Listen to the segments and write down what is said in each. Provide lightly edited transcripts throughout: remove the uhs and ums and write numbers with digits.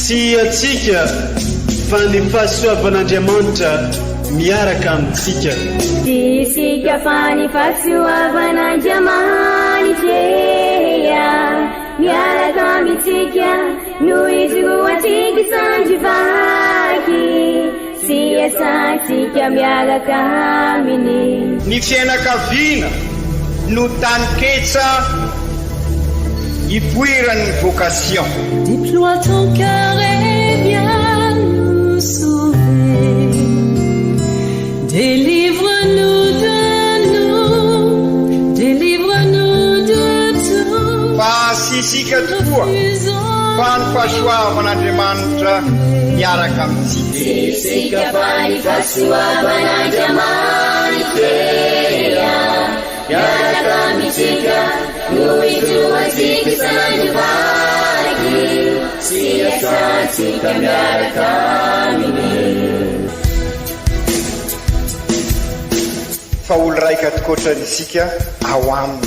Tsy antsika fa ny fahasoavan'Andriamanitra miaraka amintsika. Tsy isika fa ny fahasoavan'Andriamanitra miaraka amintsika no ijoroantsika sandry vaky sy iasantsika miaraka aminy. Ny fiainakaviana no taninketsa ipoiran'ny vocation. Déploie ton cœur et viens nous sauver. Délivre-nous de nous, délivre-nous de tout. Fa tsy isika tokoa fa ny fahasoavan'Andriamanitra miaraka amintsika. Tsy isika fa ny fahasoavan'Andriamanitra miaraka amintsika no ijoroantsika sandry vaky sy iasantsika miaraka aminy. Fa olo raika tokoatrany isika ao aminy.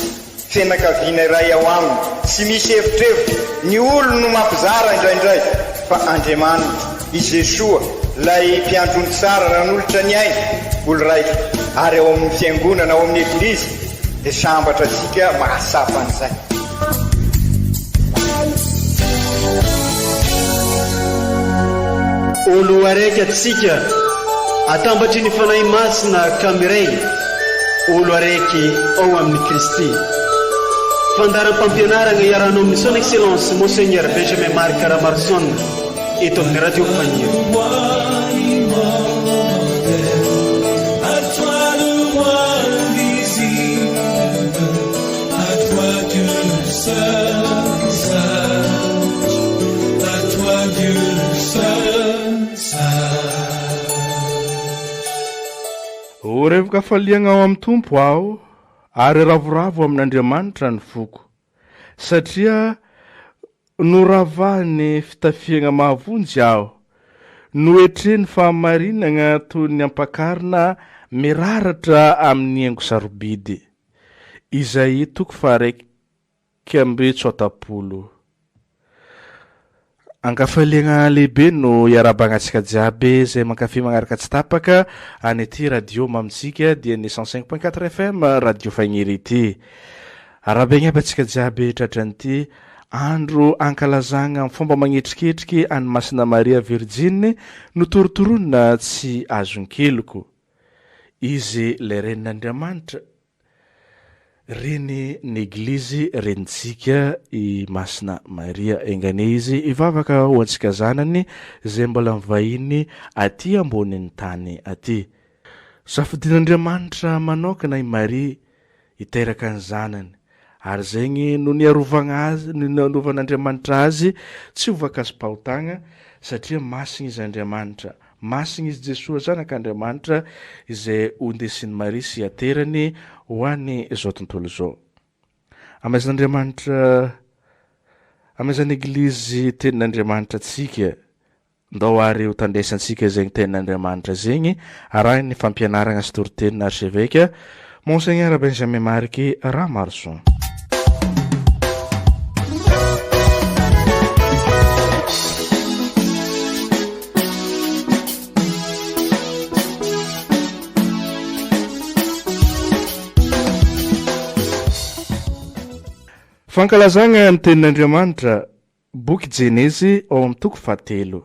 Fianakaviana iray ao aminy, tsy misy evitrevitra, ny olony no mampizara indraindray, fa Andriamanitra, i Jesoa, ilay Mpiandry ondry tsara nanolotra ny ainy, olo raika, ary ao amin'ny Fiangonana, ao amin'ny Eglizy, dia sambatra isika mahatsapa an'izay. Olo araiky atsika atambatry ny Fanahy Masina ka miray olo araiky ao amin'i Kristy. Fandaharam-pampianaragna iarahanao amin'ny Son Excellence Monseigneur Benjamin Marc Ramaroson eto amin'ny Radio Faniry. Ho revo-kafaliagna ao amin'ny Tompo aho, ary ravoravo amin'Andriamanitra ny foko, satria noravahany fitafiagna mahavonjy aho, noetreny fahamarinagna toy ny ampakarina miraratra amin'ny haingo sarobidy. Izaia toko faha-181. Ankafaliagna lehibe no iarahabagna antsika jiaby izay mankafy magnaraka tsy tapaka an'ity radio mamintsika dia ny 105.4 FM radio Fagniry ity. Arahabaigna aby antsika jiaby tratran'ity andro ankalazagna amin'ny fomba magnetriketriky an'i Masina Maria Virjiny notorontoronina tsy azon-keloko. Izy ilay Renin'Andriamanitra, Reny ny Eglizy, Renintsika i Masina Maria. Enga anie izy hivavaka ho antsika zanany izay mbola mivahiny aty ambonin'ny tany aty. Safidin'Andriamanitra manokana i Maria hiteraka ny zanany, ary zegny no niarovagna azy, no niarovan'Andriamanitra azy tsy ho voakasi-pahotagna, satria masigna izy Andriamanitra. Masigna izy Jesoa Zanak'Andriamanitra izay hondesin'i Maria sy haterany ho any izao tontolo izao. Amaizan'Andriamanitra, amaizan'ny Eglizy tenin'Andriamanitra antsika, Ndao ary ho tandresantsika zegny tenin'Andriamanitra zegny arahin'ny fampianaragna sy toritenin'ny Archevêque Monseigneur Benjamin Marc Ramaroson. Fankalazagna ny tenin'Andriamanitra Boky Jenezy ao amin'ny toko fahatelo.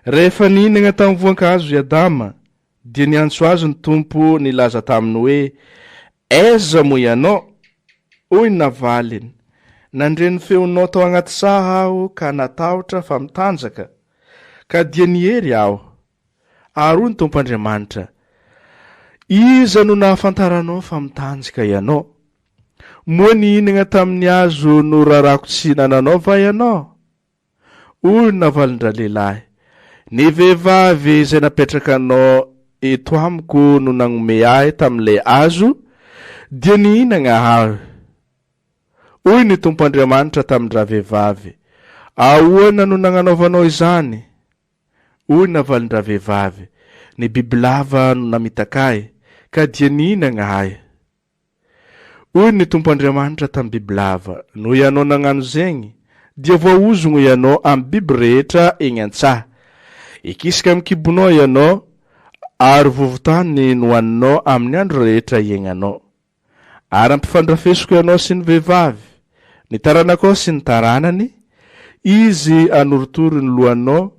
Rehefa nihinana tamin'ny voankazo i Adama, dia niantso azy ny Tompo nilaza taminy hoe, Aiza moa ianao? Hoy ny navaliny, Nandre ny feonao tao anaty saha aho ka natahotra fa mitanjaka, ka dia niery aho. Ary hoy ny Tompo Andriamanitra, Iza no nahafantaranao fa mitanjaka ianao? Moa nihinana tamin'ny hazo norarako tsy hihinananao va ianao? Hoy ny navalin-dralehilahy, Ny vehivavy izay napetraka anao eto amiko no nanome ahy tamin'ilay hazo, dia nihinana aho. Hoy ny Tompo Andriamanitra tamin-dravehivavy, Ahoana no nagnanaovanao izany? Hoy ny navalin-dravehivavy, Ny bibilava no namitaka ahy, ka dia nihinana ahy. Hoy ny Tompo Andriamanitra tamin'ny bibilava, Noho ianao nagnano zegny, Dia voaozogno ianao amin'ny biby rehetra eny an-tsaha. Hikisaka amin'ny kibonao ianao, ary vovo-tany no haninao amin'ny andro rehetra iainanao. Ary hampifandrafesiko ianao sy ny vehivavy, ny taranakao sy ny taranany, izy hanorotoro ny lohanao,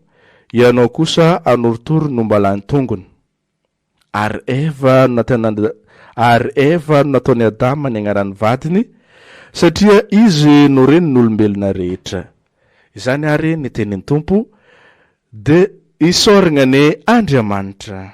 ianao kosa hanorotoro ny ombalahin-tongony. Ary Eva no nataon'And ary Eva no nataon'i Adama ny agnaran'ny vadiny, satria izy no renin'ny olombelona rehetra. Izany àry ny tenin'ny Tompo, dia isaoragna anie Andriamanitra.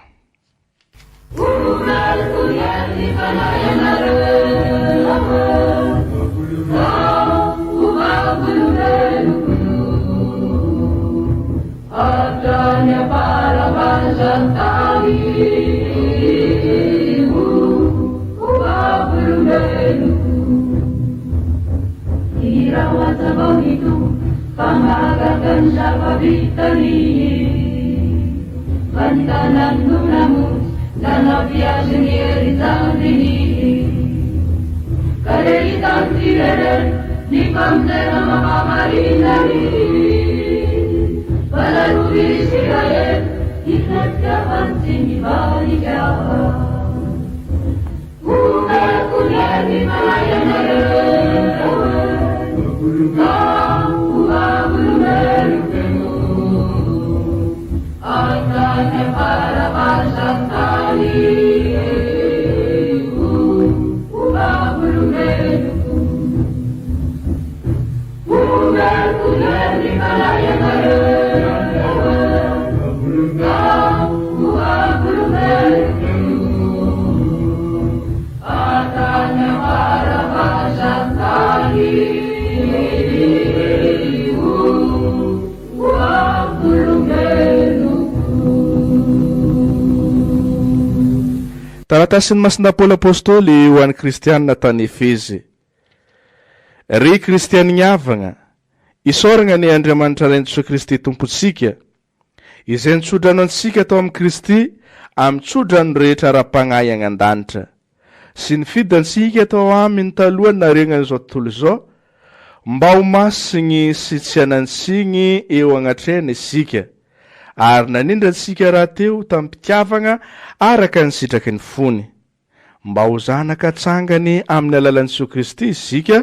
Taratasin'i Masina Paoly Apostoly ho an'ny Kristianina tany Efezy. Ry Kristianigny havagna, isaoragna anie Andriamanitra Rain'i Jesoa Kristy Tompontsika, Izay nitsodrano antsika tao amin'i Kristy amin'ny tsodrano rehetra ara-pagnahy agny an-danitra, sy nifidy antsika tao Aminy talohan'ny naharegnan'izao tontolo izao, mba ho masigny sy tsy hanan-tsigny eo agnatrehany isika, ary nanindry antsika rahateo tamim-pitiavagna araka ny sitraky ny fony, mba ho zanaka atsangany amin'ny alalan'i Jesoa Kristy isika,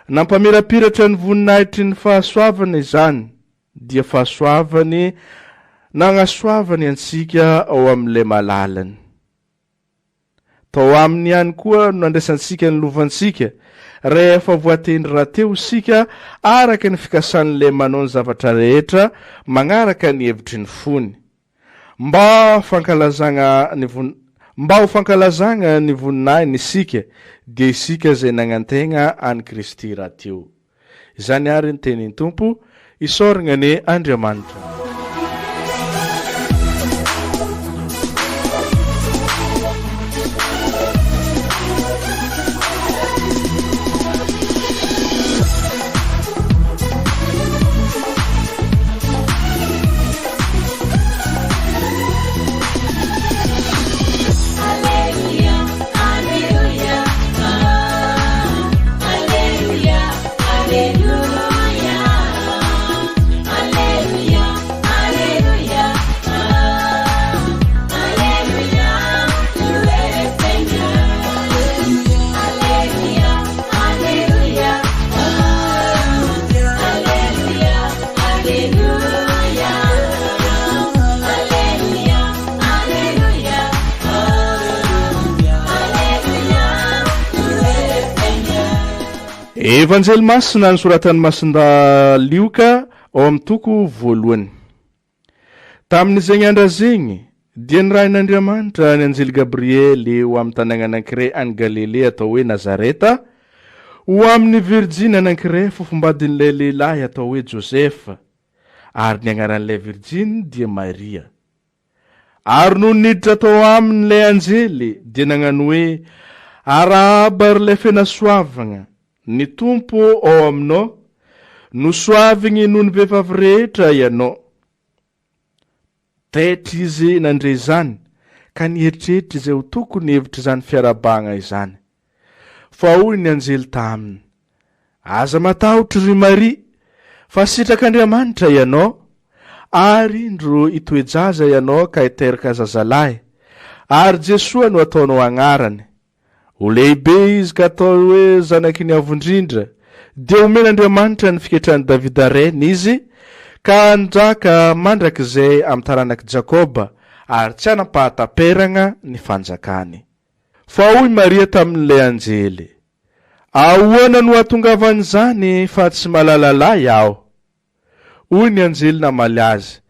nampamirapiratra ny voninahitry ny fahasoavana izany, dia fahasoavany nagnasoavany antsika ao amin'ilay malalany. Tao aminy ihany koa no nandraisantsika ny lovantsika, rehefa voatendry rahateo isika araka ny fikasan'ilay manao ny zavatra rehetra magnaraka ny hevitry ny fony, mba fankalazagna ny von mba ho fankalazagna ny voninahiny isika, dia isika izay nagnantegna an'i Kristy rahateo. Izany àry ny tenin'ny Tompo, isaoragna anie Andriamanitra. Evanjely masina nosoratan'i Masindahy Lioka ao amin'ny toko voalohany. Tamin'izegny andra zegny, dia nirahin'Andriamanitra ny anjely Gabriely ho amin'ny tanàgna anankiray any Galilea atao hoe Nazareta, ho amin'ny virjiny anankiray fofombadin'ilay lehilahy atao hoe Josefa, ary ny agnaran'ilay virjiny dia Maria. Ary nony niditra tao aminy ilay anjely, dia nagnano hoe, Arahaba ry ilay fenasoavagna, ny Tompo ao aminao, nosoavigny noho ny vehivavy rehetra ianao. Taitra izy nandre izany, ka nieritreritra izay ho tokony hevitr'izany fiarahabagna izany. Fa hoy ny anjely taminy, Aza matahotra, ry Maria, fa sitrak'Andriamanitra ianao, ary indro hitoe-jaza ianao ka hiteraka zazalahy, ary Jesoa no hataonao agnarany. Ho lehibe izy ka hatao hoe Zanaky ny Avo Indrindra, dia homen'Andriamanitra ny fiketran'i Davida rainy izy, ka hanjaka mandrakizay amin'ny taranak'i Jakoba, ary tsy hanam-pahataperagna ny fanjakany. Fa hoy Maria tamin'ilay anjely, Ahoana no hahatongavan'izany fa tsy mahalala lahy aho? Hoy ny anjely namaly azy,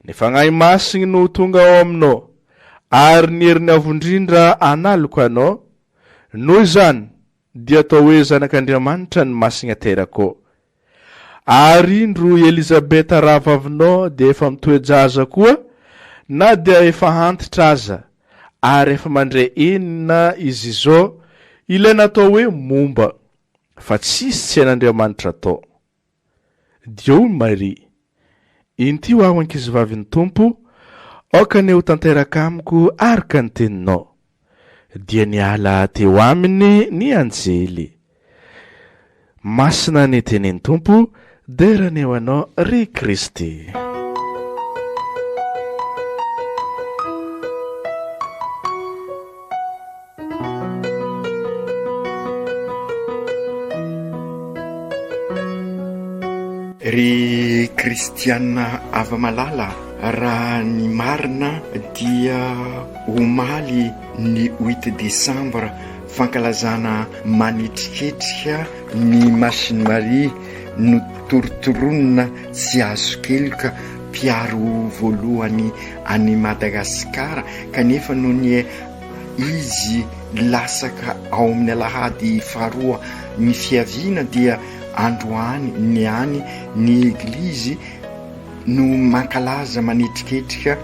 Ny Fagnahy Masigny no ho tonga ao aminao, ary ny herin'ny Avo Indrindra hanaloka anao, noho izany dia atao hoe Zanak'Andriamanitra ny Masigna aterakao. Ary indro i Elizabeta rahavavinao dia efa mitoe-jaza koa, na dia efa antitra aza, ary efa mandre enina izy izao, ilay natao hoe momba, fa tsisy tsy hain'Andriamanitra atao. Dia hoy Maria, Inty ho aho ankizivavin'ny Tompo, aoka anie ho tanteraka amiko araka ny teninao. Dia niala teo aminy ny anjely. Masina ny tenin'ny Tompo, dera anie ho anao ry Kristy. Ry kristiana hava-malala, raha ny marina dia omaly ny huit décembre fankalazana manetriketrika ny Masin'i Maria notorontoronina tsy azo keloka mpiaro voalohany an'i Madagasikara kanefa noho ny izy lasaka ao amin'ny alahady faharoa ny fiaviana dia androany ny any ny eglizy no mankalaza manetriketrika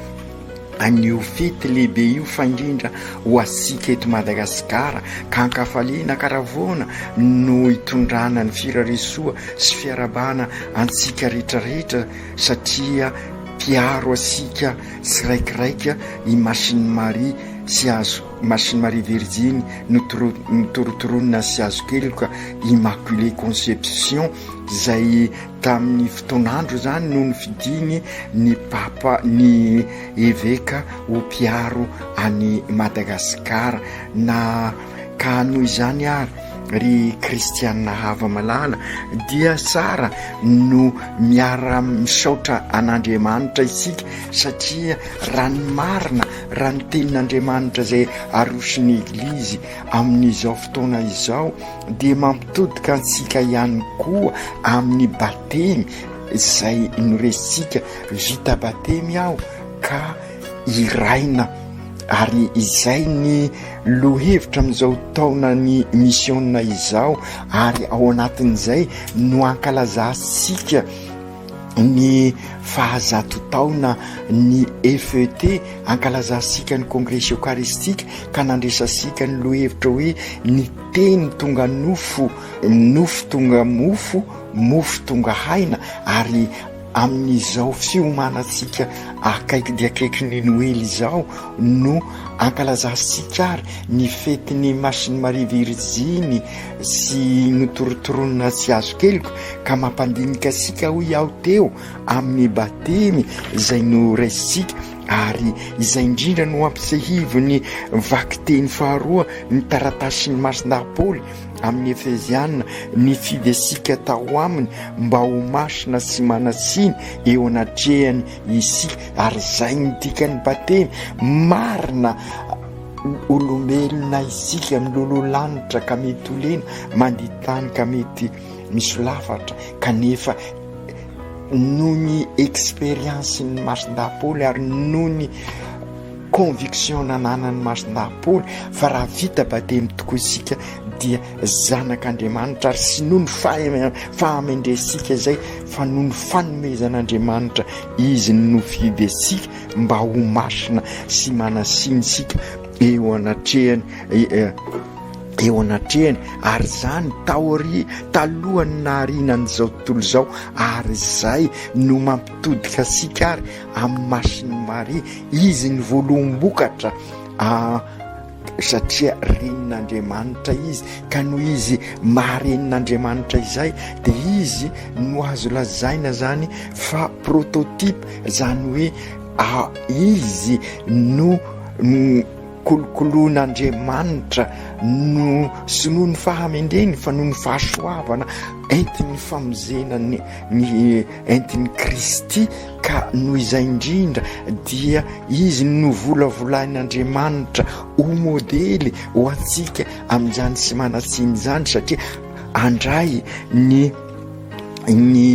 an'io fety lehibe io fa indrindra ho antsika eto Madagasikara ka ankafaliana ankaravoana no itondrana ny firarisoa sy fiarabana antsika rehetrarehetra satria mpiaro antsika tsiraikiraika i Masin'i Maria sy azo Masin'i Maria Virjiny notorotoronina sy azo keloka Immaculée Conception izay tamin'ny fotoan'andro izany no nofidiny ny Papa ny Eveka ho mpiaro an'i Madagasikara na ka noho izany ary ry kristiana hava-malala dia tsara no miara-misaotra an'Andriamanitra isika satria raha ny marina raha ny tenin'Andriamanitra izay aroson'ny Eglizy amin'izao fotoana izao dia mampitodika antsika ihany koa amin'ny batemy izay noresintsika vita batemy aho ka iraina ary izay ny lohevitra amin'izao taonan'ny misiona izao ary ao anatin'izay no ankalazantsika ny fahazato taona ny FET ankalazantsika ny Kongresy Eokaristika ka nandresantsika ny lohevitra hoe ny teny tonga nofo, nofo tonga mofo, mofo tonga haina ary amin'izao fiomanantsika akaiky dia akaiky ny Noely izao no ankalazantsika ary ny fetin'ny Masin'i Maria Virjiny sy notorotoronina tsy azo keloka ka mampandinika antsika hoy aho teo amin'ny batemy izay noraisintsika ary izay indrindra no ampisehivon'ny vakiteny faharoa ny taratasin'i Masindahy Paoly amin'ny Efeziana nifidy antsika tao aminy mba ho masina sy manan-tsiny eo anatrehany isika ary izay ny dikan'ny batemy marina olombelona isika miloloha lanitra ka mety ho lena mandia tany ka mety misolafatra kanefa noho ny expérience-n'ny Masindahy Paoly ary noho ny conviction nananan'i Masindahy Paoly fa raha vita batemy tokoa isika dia zanak'Andriamanitra ary sy noho ny fahamendresika izay fa noho ny fanomezan'Andriamanitra izy no nofidy antsika mba ho masina sy manasina isika eo anatrehany eo anatrehany ary izany taoria talohan'ny nahariana an'izao tontolo izao ary izay no mampitodika antsika ary amin'ny masin'i Maria izy ny voaloham-bokatra. satria renin'Andriamanitra izy, ka noho izy maha renin'Andriamanitra izay dia izy no azo lazaina zany fa prototype, zany hoe izy no kolokoloin'Andriamanitra no sy noho ny fahamendreny fa noho ny fahasoavana entin'ny famonjena ny ny entin'i Kristy ka noho izay indrindra dia izy no novolavolain'Andriamanitra ho modely ho antsika amin'izany tsy manan-tsiny izany satria handray ny ny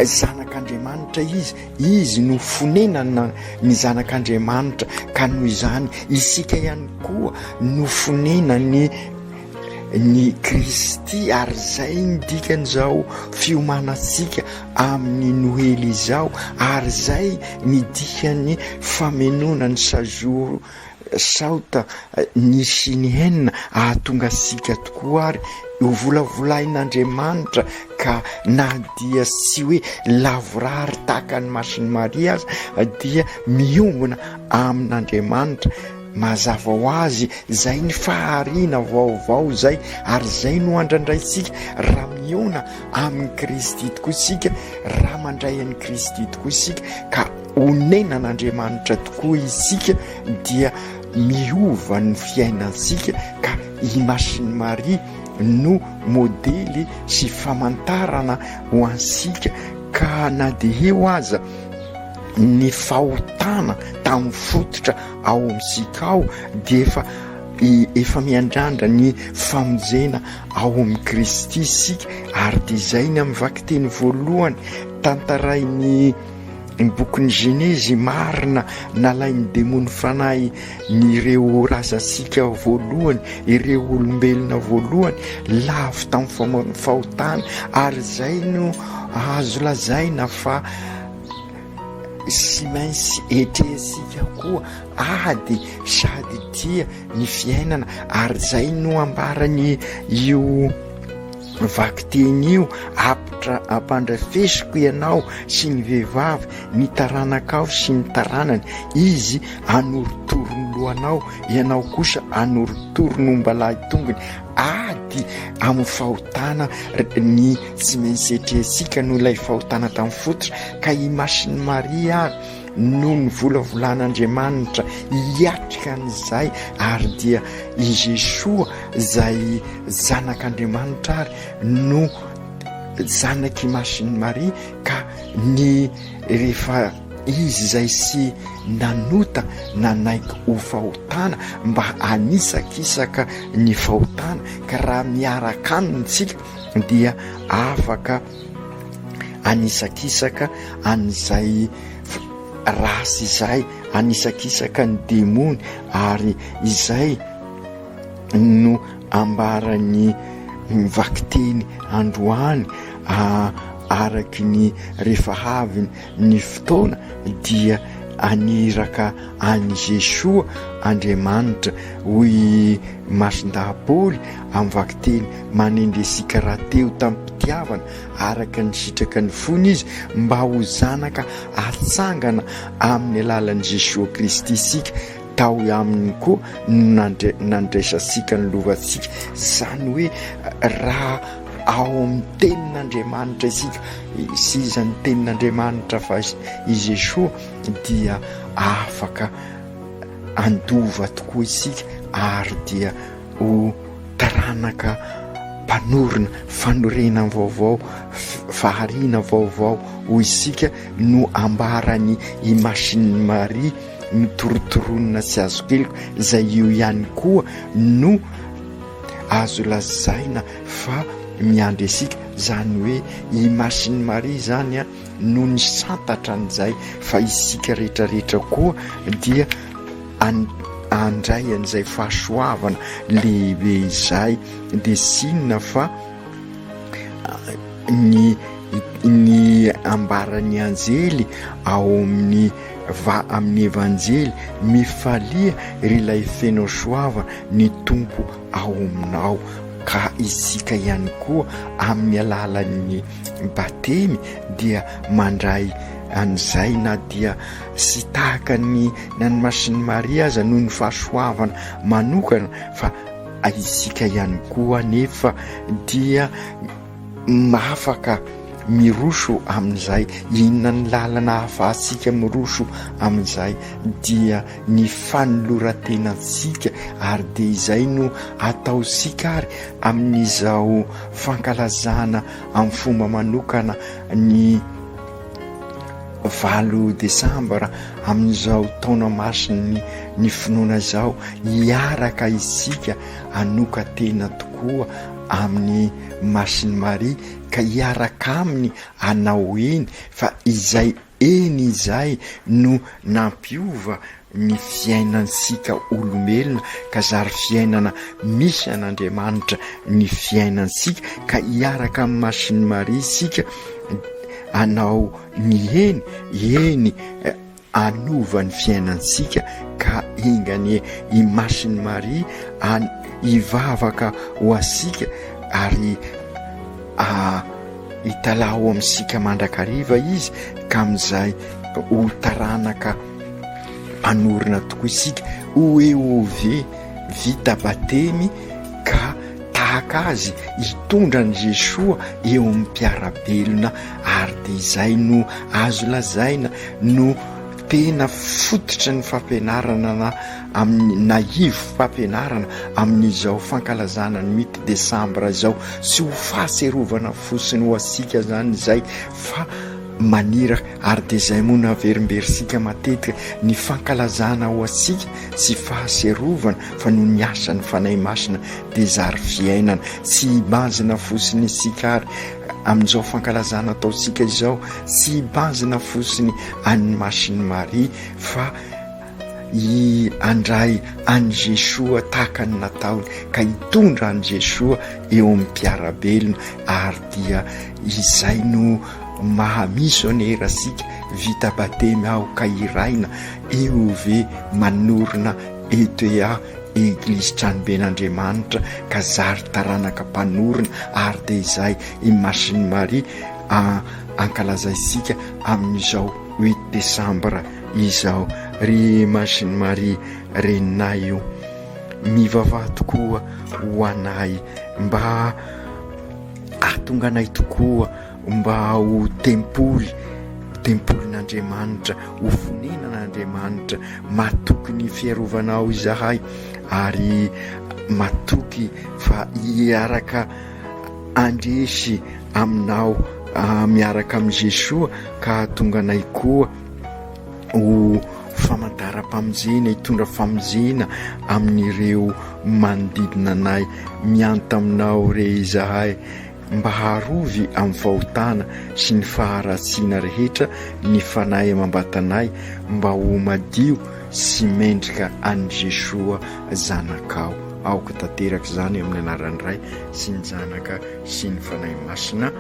zanak'Andriamanitra izy, izy no fonenana ny zanak'Andriamanitra ka noho izany isika ihany koa no fonenany ny Kristy ary izay ny dikan'izao fiomanantsika amin'ny Noely izao ary izay ny dikan'ny famenoana ny sazoa saota ny sy ny henina ahatonga antsika tokoa ary ho volavolain'Andriamanitra ka na dia tsy hoe lavorary tahaka ny Masin'i Maria aza dia miombona amin'Andriamanitra. Mazava ho azy izay ny fahariana vaovao izay ary izay no andrandraintsika raha mihaona amin'i Kristy tokoa isika, raha mandray an'i Kristy tokoa isika ka onenan'Andriamanitra tokoa isika dia miova ny fiainantsika ka i Masin'i Maria no modely sy famantarana ho antsika ka na dia eo aza ny fahotana tamin'ny fototra ao amintsika ao dia efa efa miandrandra ny famonjena ao amin'i Kristy isika ary dia izay ny amin'ny vakiteny voalohany tantarain'ny ny bokin'ny Genezy marina nalain'ny demony fanahy ny ireo razantsika voalohany ireo olombelona voalohany lavo tamin'ny fahotana ary izay no azo lazaina fa Tsy maintsy etrehintsika koa ady sady tia ny fiainana ary izay no ambarany io vakiteny io, ampitra ampandrafesiko ianao sy ny vehivavy, ny taranakao sy ny taranany, izy hanorotoro ny lohanao, ianao kosa hanorotoro ny ombalahy tongony, ady amin'ny fahotana ny Tsy maintsy etrehintsika noho ilay fahotana tamin'ny fototra, ka i Masin'i Maria ary no nivolavolan'Andriamanitra hiatrika an'izay, ary dia i Jesoa izay Zanak'Andriamanitra ary no zanak'i Masin'i Maria, ka ny rehefa izy izay sy nanota nanaiky ho fahotana mba hanisakisaka ny fahotana, ka raha miaraka aminy tsika dia afaka hanisakisaka an'izay ratsy izay, hanisakisaka ny demony ary izay no ambaran'ny vakiteny androany araky ny rehefa avy ny fotoana dia haniraka an'i Jesoa Andriamanitra, hoy Masindahy Paoly amin'ny vakiteny manendre antsika rahateo tamim-pitiavana araka ny sitraka ny fony Izy mba ho zanaka hatsangana amin'ny alalan'i Jesoa Kristy isika, tao aminy koa no nandraisantsika ny lovantsika. Izany hoe raha ao amin'ny tenin'Andriamanitra isika, sy iza ny tenin'Andriamanitra fa i Jesoa dia afaka handova tokoa isika ary dia ho taranaka mpanorina fanorenana vaovao, fahariana vaovao ho isika no ambaran'i i Masin'i Maria notorotoronina tsy azo keliko, izay io ihany koa no azo lazaina fa miandry antsika, izany hoe i Masin'i Maria izany no nisantatra an'izay fa isika rehetrarehetra koa dia handray an'izay fahasoavana lehibe izay dia tsy inona fa ny ny ambaran'ny anjely ao amin'ny va amin'ny evanjely mifalia ry ilay feno soavana ny Tompo ao aminao ka isika ihany koa amin'ny alalan'ny batemy dia mandray. an'izay na dia sy tahaka ny ny an'i Masin'i Maria aza noho ny fahasoavana manokana fa isika ihany koa anefa dia afaka miroso amin'izay. Inona ny lalana ahafahantsika miroso amin'izay? Dia ny fanoloran-tenantsika ary dia izay no ataontsika ary amin'izao fankalazana amin'ny fomba manokana ny valo desambra amin'izao taona masin'ny ny finoana izao, hiaraka isika hanokan-tena tokoa amin'ny Masin'i Maria ka hiaraka aminy hanao eny fa izay eny izay no nampiova ny fiainantsika olombelona ka zary fiainana misy an'Andriamanitra ny fiainantsika ka hiaraka amin'i Masin'i Maria isika hanao ny eny, eny hanova ny fiainantsika ka enga anie i Masin'i Maria an hivavaka ho antsika ary hitalaho amintsika mandrakariva izy ka amin'izay ho taranaka mpanorina tokoa isika ho EOV vita batemy ka tahaka azy hitondra an'i Jesoa eo amin'ny mpiara-belona ary dia izay no azo lazaina no tena fototry ny fampianarana na amin'ny na ivo fampianarana amin'izao fankalazana ny huit desambra izao. Tsy ho fahatsiarovana fotsiny ho antsika izany izay fa maniraka ary dia izay moa no averimberintsika matetika ny fankalazana ho antsika tsy fahatsiarovana fa noho ny asan'ny Fanahy Masina dia zary fiainana. Tsy hibanjina fotsiny isika ary amin'izao fankalazana ataontsika izao, tsy hibanjina fotsiny an'i Masin'i Maria fa handray an'i Jesoa tahaka ny nataony ka hitondra an'i Jesoa eo amin'ny mpiara-belona ary dia izay no maha misionera antsika, vita batemy aho ka hiraina eo ve manorina ETA Eglizy Tranoben'Andriamanitra ka zary taranaka mpanorina ary dia izay i Masin'i Maria ankalazaintsika amin'izao huit décembre izao. Ry Masin'i Maria Reninay o, mivavaha tokoa ho anay mba hahatonga anay tokoa mba ho tempoly, tempolin'Andriamanitra, ho fonenan'Andriamanitra. Matoky ny fiarovanao izahay ary matoky fa hiaraka handresy aminao miaraka amin'i Jesoa ka hahatonga anay koa ho famantaram-pamonjena, hitondra famonjena amin'ireo manodidina anay. Mianta aminao re izahay. Mba harovy amin'ny fahotana sy ny faharatsiana rehetra ny fanahy amam-batanay mba ho madio sy mendrika an'i Jesoa Zanakao. Aoka tanteraka izany amin'ny anaran'ny Ray sy ny Zanaka sy ny Fanahy Masina.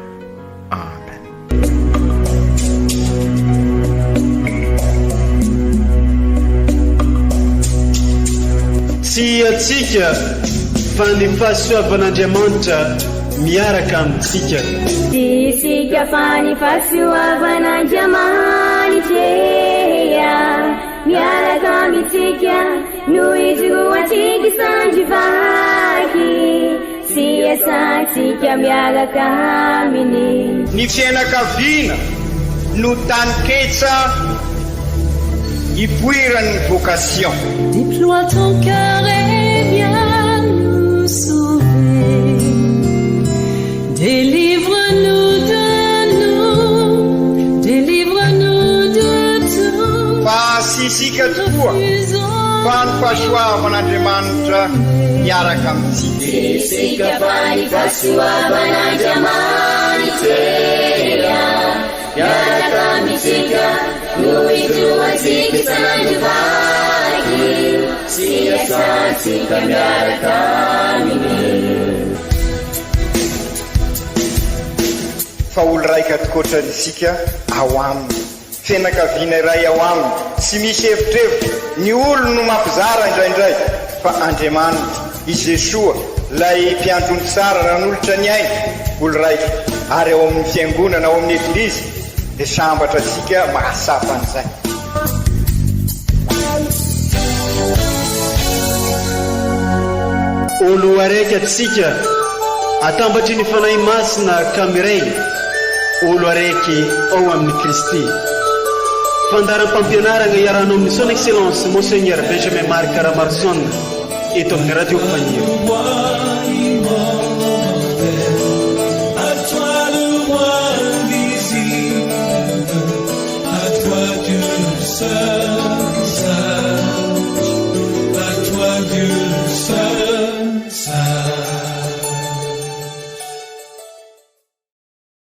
Amen. Tsy antsika fa ny fahasoavan'Andriamanitra miaraka amintsika. Tsy isika fa ny fahasoavan'Andriamanitra miaraka amintsika no ijoroantsika sandry vaky. Tsy iasantsika miaraka aminy. Ny fiainakaviana no taninketsa ipoiran'ny vocation. Déploie ton cœur et viens nous sauver. Délivre-nous de nous, délivre-nous de tout. Fa tsy isika tokoa fa ny fahasoavan'Andriamanitra miaraka amintsika. Tsy isika fa ny fahasoavan'Andriamanitra miaraka amintsika no ijoroantsika isan'andro vaky sy iasantsika miaraka aminy. Fa olo raika tokoatra isika ao aminy. Fianakaviana iray ao aminy, tsy misy evitrevitra, ny olony no mampizara indraindray, fa Andriamanitra, i Jesoa, ilay Mpiandry ondry tsara nanolotra ny ainy, olo raika, ary ao amin'ny Fiangonana, ao amin'ny Eglizy. Dia sambatra isika mahatsapa an'izay. Olo araiky atsika atambatry ny Fanahy Masina ka miray olo araiky ao amin'i Kristy. Fandaharam-pampianaragna iarahanao amin'ny Son Excellence Monseigneur Benjamin Marc Ramaroson eto amin'ny Radio Fagniry.